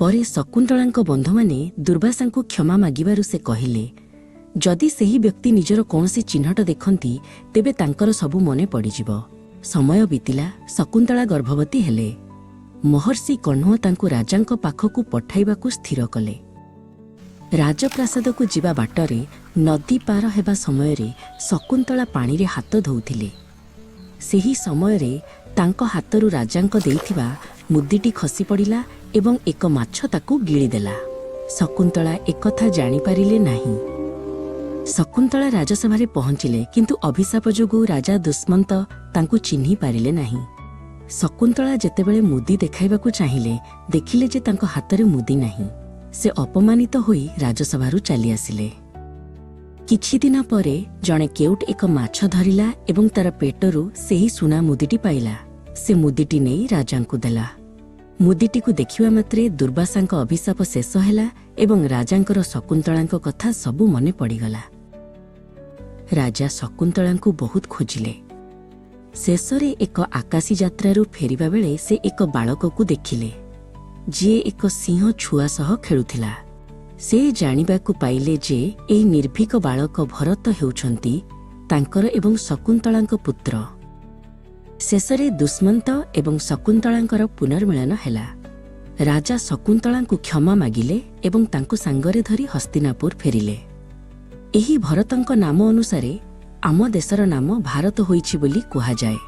ପରେ ଶକୁନ୍ତଳାଙ୍କ ବନ୍ଧୁମାନେ ଦୁର୍ବାସାଙ୍କୁ କ୍ଷମା ମାଗିବାରୁ ସେ କହିଲେ, ଯଦି ସେହି ବ୍ୟକ୍ତି ନିଜର କୌଣସି ଚିହ୍ନଟ ଦେଖନ୍ତି, ତେବେ ତାଙ୍କର ସବୁ ମନେ ପଡ଼ିଯିବ। ସମୟ ବିତିଲା, ଶକୁନ୍ତଳା ଗର୍ଭବତୀ ହେଲେ। ମହର୍ଷି କଣ୍ୱ ତାଙ୍କୁ ରାଜାଙ୍କ ପାଖକୁ ପଠାଇବାକୁ ସ୍ଥିର କଲେ। ରାଜପ୍ରାସାଦକୁ ଯିବା ବାଟରେ ନଦୀ ପାର ହେବା ସମୟରେ ଶକୁନ୍ତଳା ପାଣିରେ ହାତ ଧୋଉଥିଲେ। ସେହି ସମୟରେ ତାଙ୍କ ହାତରୁ ରାଜାଙ୍କ ଦେଇଥିବା ମୁଦିଟି ଖସି ପଡ଼ିଲା ଏବଂ ଏକ ମାଛ ତାକୁ ଗିଳିଦେଲା। ଶକୁନ୍ତଳା ଏକଥା ଜାଣିପାରିଲେ ନାହିଁ। ଶକୁନ୍ତଳା ରାଜସଭାରେ ପହଞ୍ଚିଲେ, କିନ୍ତୁ ଅଭିଶାପ ଯୋଗୁଁ ରାଜା ଦୁଷ୍ମନ୍ତ ତାଙ୍କୁ ଚିହ୍ନି ପାରିଲେ ନାହିଁ। ଶକୁନ୍ତଳା ଯେତେବେଳେ ମୁଦି ଦେଖାଇବାକୁ ଚାହିଁଲେ, ଦେଖିଲେ ଯେ ତାଙ୍କ ହାତରେ ମୁଦି ନାହିଁ। ସେ ଅପମାନିତ ହୋଇ ରାଜସଭାରୁ ଚାଲିଆସିଲେ। କିଛି ଦିନ ପରେ ଜଣେ କେଉଟ ଏକ ମାଛ ଧରିଲା ଏବଂ ତାର ପେଟରୁ ସେହି ସୁନା ମୁଦିଟି ପାଇଲା। ସେ ମୁଦିଟି ନେଇ ରାଜାଙ୍କୁ ଦେଲା। ମୁଦିଟିକୁ ଦେଖିବା ମାତ୍ରେ ଦୁର୍ବାସାଙ୍କ ଅଭିଶାପ ଶେଷ ହେଲା ଏବଂ ରାଜାଙ୍କର ଶକୁନ୍ତଳାଙ୍କ କଥା ସବୁ ମନେ ପଡ଼ିଗଲା। ରାଜା ଶକୁନ୍ତଳାଙ୍କୁ ବହୁତ ଖୋଜିଲେ। ଶେଷରେ ଏକ ଆକାଶୀ ଯାତ୍ରାରୁ ଫେରିବା ବେଳେ ସେ ଏକ ବାଳକକୁ ଦେଖିଲେ, ଯିଏ ଏକ ସିଂହ ଛୁଆ ସହ ଖେଳୁଥିଲା। ସେ ଜାଣିବାକୁ ପାଇଲେ ଯେ ଏହି ନିର୍ଭୀକ ବାଳକ ଭରତ ହେଉଛନ୍ତି ତାଙ୍କର ଏବଂ ଶକୁନ୍ତଳାଙ୍କ ପୁତ୍ର। ଶେଷରେ ଦୁଷ୍ମନ୍ତ ଏବଂ ଶକୁନ୍ତଳାଙ୍କର ପୁନର୍ମିଳନ ହେଲା। ରାଜା ଶକୁନ୍ତଳାଙ୍କୁ କ୍ଷମା ମାଗିଲେ ଏବଂ ତାଙ୍କୁ ସାଙ୍ଗରେ ଧରି ହସ୍ତିନାପୁର ଫେରିଲେ। ଏହି ଭରତଙ୍କ ନାମ ଅନୁସାରେ ଆମ ଦେଶର ନାମ ଭାରତ ହୋଇଛି ବୋଲି କୁହାଯାଏ।